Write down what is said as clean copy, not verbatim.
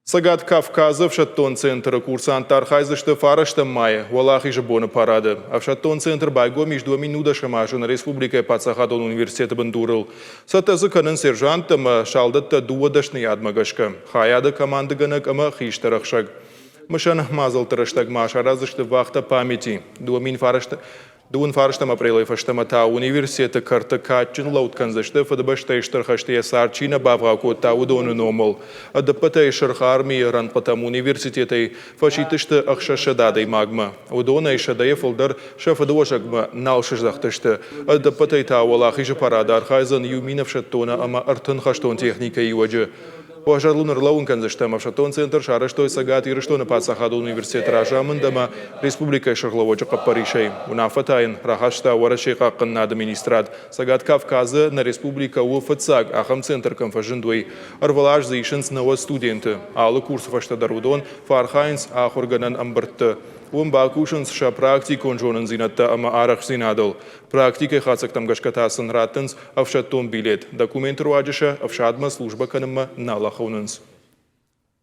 Цӕгат Кавказы ӕфсӕддон центры курсанттӕ архайдзысты фарӕстӕм майы Уӕлахизы боны парады. Ӕфсӕддон центр байгом ис 2010 азы нӕ республикӕйы паддзахадон университеты бындурыл. Цӕттӕ дзы кӕнынц сержанттӕ ӕмӕ салдӕттӕ дыууӕ дӕсныйадмӕ гӕсгӕ – хайады командыгӕнӕг ӕмӕ хистӕр ӕхсӕг. Мысӕн мадзӕлтты рӕстӕг ма сараздзысты вахта памяти. 2009 Дыууын фарстӕм апрелӕй фӕстӕмӕ та университеты кӕрты кадджын лӕуд кӕндзысты Фыдыбӕстӕйы Стыр хӕсты йӕ цард чи нӕ бавгъау кодта, уыдоны номыл. Ӕдӕппӕтӕй Сырх Армийы рӕнхъытӕм университетӕй фӕсидтысты 600 адӕймагмӕ. Уыдонӕй сӕдӕйы фылдӕр сӕ фыдыуӕзӕгмӕ нал сыздӕхтысты. Ӕдӕппӕтӕй та Уӕлахизы парады архайдзӕн 1000 ӕфсӕддоны ӕмӕ 30 хӕстон техникӕйы иуӕджы. Уӕ зӕрдыл ын ӕрлӕууын кӕндзыстӕм, ӕфсӕддон центр сарӕзтой Цӕгат Ирыстоны паддзахадон университеты разамынд ӕмӕ республикӕйы сӕргълӕууӕджы хъӕппӕрисӕй. Уынаффӕ та йын рахаста Уӕрӕсейы хъахъхъӕнынады министрад. Цӕгат Кавказы нӕ республикӕ у фыццаг ахӕм центр кӕм фӕзынд, уый. Ӕрвылаз дзы исынц 90 студенты. Алы курсы фӕстӕ дӕр уыдон фӕархайынц ахуыргӕнӕн ӕмбырдты. Уым бакусынц сӕ практикон зонындзинӕдтӕ ӕмӕ арӕхстдзинадыл. Практикӕйы хатдзӕгтӕм гӕсгӕ та сын раттынц ӕфсӕддон билет. Документы руаджы сӕ ӕфсадмӕ службӕ кӕнынмӕ нал ахонынц.